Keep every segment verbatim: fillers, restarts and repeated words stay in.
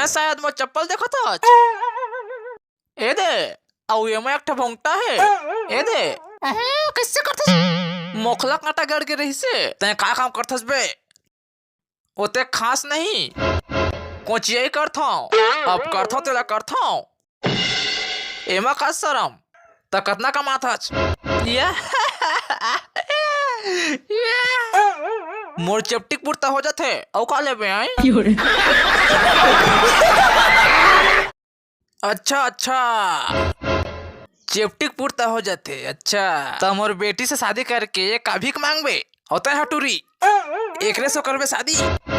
शायद मोर चप्पल देखत हच। ए दे, अउ एमा एक ठो भोंगटा हे। ए दे। अहे, कइसे करथस? मोखला कांटा गड़ गे रहिसे। तैं का काम करथस बे? ओते खास नहीं। कोचियाई करथंव। अब करथंव तेला करथंव। एमा का शरम? त कतना कमाथच? ये, ये। मोर चेपटिक पुरता हो जाथे, अउ का लेबे, आय? अच्छा, अच्छा। चेपटिक पुरता हो जाथे, अच्छा। त मोर बेटी से शादी करके का भीख मांगबे? अउ तैं ह टूरी। एकरे से करबे शादी?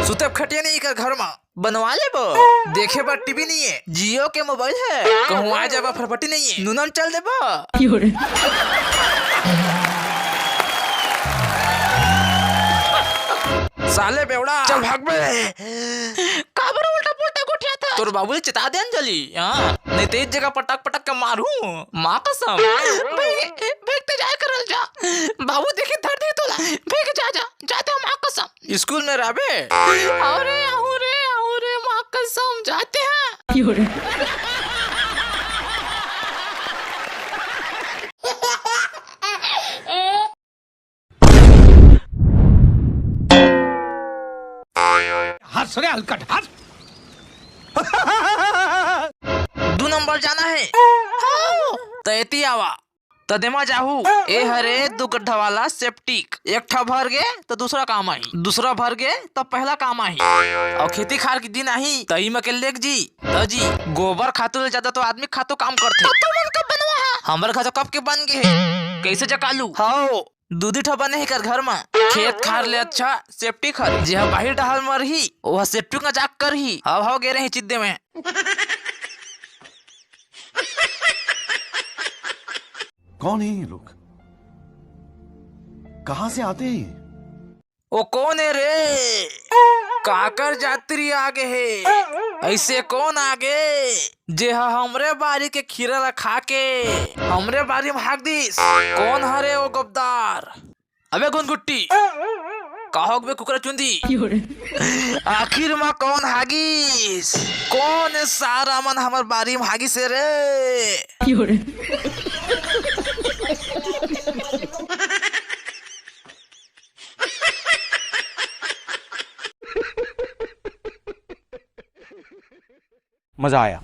सुतब खटिया नहीं कर घर मा। बनवा लेबो। देखे बर टीवी नहीं है, जियो के मोबाइल है। कहूँ आ जाबा फरफटी नहीं है। नूनन चल देबो। साले बेवड़ा, चल भाग बे। काबर उल्टा पुल्टा गोठियाथस? तोर बाबू ले चिता दे अंजलि, हाँ? नहीं तो एक जगह पटक पटक के मारू। माँ कसम। भाई, भाई, ते जाए करल जा। बाबू देखी धर दे तोला। भाई, जा, जा, जाते हैं माँ कसम। स्कूल में रहबे? अरे, अहू रे, अहू रे, माँ कसम, जाते हैं। हंस रे हलकट, हंस। दू नंबर जाना है। त एती आवा। त देमा जाहू। ए हरे दू गड्ढा वाला सेप्टिक। एक ठा भर गे, त दूसरा काम आही। दूसरा भर गे, त पहला काम आही। अउ खेती खार के दिन आही, त इमा के लेग जी। त जी, गोबर खातू ले जादा तो आदमी खातू काम करथे। त तुमन कब बनवा हा? हमर घर तो कब के बन गे हे। कइसे जकालू? हव, दू दी ठो बने हे कर घर म। खेत खार ले अच्छा सेप्टिक हरे। जेहा बाहिर डहार म रही, ओहा सेप्टिक म जाके करही। हव, हव, गे रहे चिद्दे में। कौन है ये लोग? कहां से आते हैं ये? ओ कोन ए रे? काकर जात्री आगे हे? अइसे कोन आगे, जेहा हमरे बारी के खीरा ला खा के हमरे बारी म हाग दिस? कोन हरे ओ गबदार? अबे घुनघुट्टी, का होगे बे कुकरा चुंदी? आखिर म कोन हागिस? कोन ए सारा मन हमर बारी म हागिस हे रे? मजा आया।